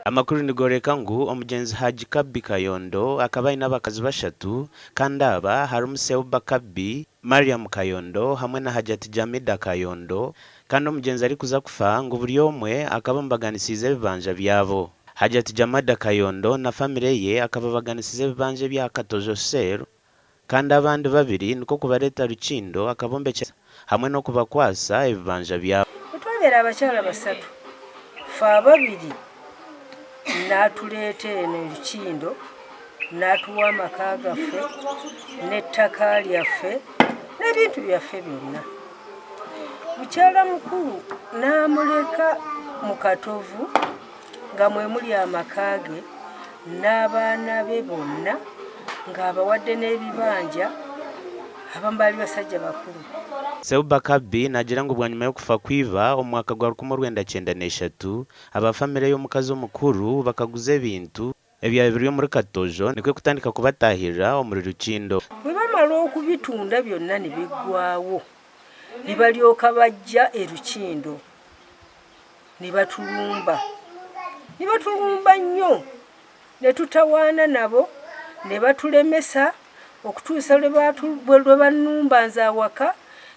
Amakuru nigoreka ngu omugyenzi Hajji Kabbi Kayondo akaba aine abakazi bashatu kandi aba harimu Seuba Kabbi, Mariam Kayondo hamwe na Hajjati Jamida Kayondo kandi omugyenzi arikuza kufa ngu buri omwe akaba amubaganisiize ebibanja byabo. Hajjati Jamada Kayondo na famire ye akababaganisiza ebibanja ebya Katojo Cell kandi abandi babiri nikwo kubareeta Rukindo akabombekyera hamwe n'okubakwatsa ebibanja byabo. Bwe twabeera abakyala basatu, ffe ababiri n'atuleeta eno e Rukindo n'atuwa amaka gaffe n'ettaka lyaffe n'ebintu byaffe byonna. Mukyala mukulu n'amuleka mu katovu nga mwe muli amaka ge n'abaana be bonna ng'abawadde n'ebibanja, abamu baali basajja bakulu. Seuba Kabbi naagira ngu bwanyima y'okufa kwa iba omu mwaka gwa 1993, aba famire y'omukazi omukuru bakaguza ebintu ebyabaire biri omuri Katojo nikwo kutandika kubatahirira omuri Rukindo. Bwe bamala okubitunda byonna ne biggwaawo ne balyoka bajja e Rukindo ne batulumba, ne batulumba nnyo ne tutawaana nabo ne batulemesa okutuusa lwe bannumba nze awaka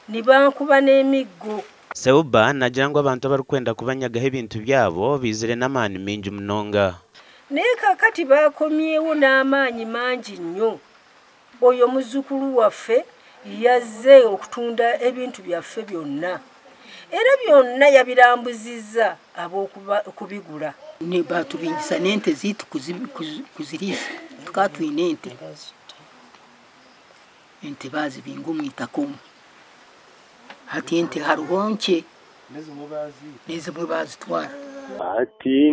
ne bankuba n'emiggo. Seuba naagira ngu abantu abarikwenda kubanyagaho ebintu byabo baizire n'amaani maingi munonga. Naye kaakati baakomyewo n'amaanyi mangi nnyo. Oyo muzzukulu waffe yazze okutunda ebintu byaffe byonna era byonna yabirambuzizza ab'okubigula. Baatubingisa n'ente zaitu kuziriisa, tukaba twine ente, ente baazibinga omu itaka omwo. Hati ente hariho nkye n'ezimwe baazitwara. Hati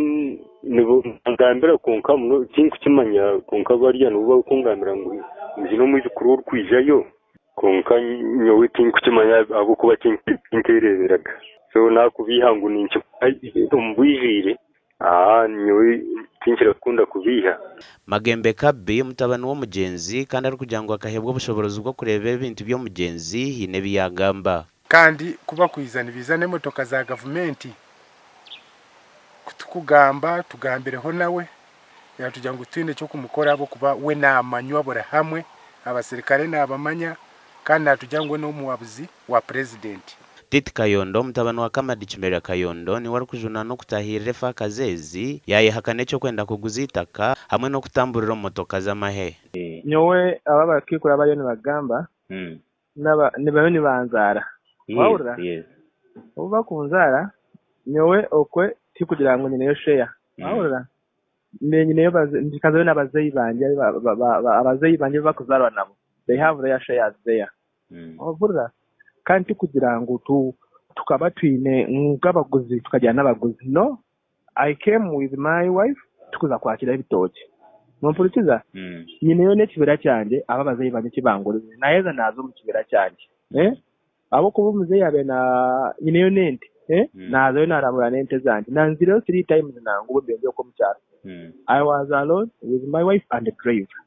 nibangambira kwonka tinkukimanya kwonka bariya nibo barikungambira ngu haine omwijukuru orikwijayo kwonka nyowe tinkukimanya ahabw'okuba tinkereeberaga so nakubiiha ngu ninkimanya omu bwijwire nyowe tinkira kukunda kubiiha. Magembe Kabbi, mutabani w'omugyenzi kandi arikugira ngu akaheebwa obushoboorozi bw'okureeba ebintu by'omugyenzi haine ebi yaagamba. Kandi ku bakwiza nibiiza n'emotoka za gavumenti kutukugamba tugambireho nawe yatugira ngu titwine ky'okumukora ahabw'okuba we naamanywa buri hamwe, abasirikare naabamanya kandi naatugira ngu we n'omuhabuzi wa Purezidenti. Titi Kayondo, mutabani wa Kamadi Kimerya Kayondo niwe arikujunaanwa okutaahirira efaakazi ezi, yaayehakana eky'okwenda kuguza eitaka hamwe n'okutamburira omu motoka z'amahe. Nyowe abo abakaikuru abariyo nibagamba bariyo nibanzaara wahurira? Obu bakunzaara nyowe okwe tikugira ngu nyineyo share wahurira? Nyineyo njikazayo n'abazeyi bangye abazeyi bangye abu bakuzaarwa nabo they have their shares there Ohurira? Kandi tikugira ngu tu, tukaba twine nk'abaguzi tukagira n'abaguzi. No, I came with my wife tukuza kwakira ebitookye. Nompurikiza? Nyineyo n'ekibira kyangye abu abazaire bangye eki banguriire. Naaheza naaza omu kibira kyangye. Eh? Ahabw'okuba omuzeeyi yaabaire na nyineyo n'ente. Eh? Naazayo naarambura n'ente zangye. Nanzireyo three times nangwa obu mbaire ndi okwo omu kyaro. I was alone with my wife and a driver.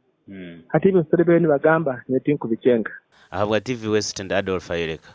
Hati ebyo ebisoro ebi bariyo nibagamba nyowe tinkubikyenga. Ahabwa TV West ndi Adolf Ayoleka.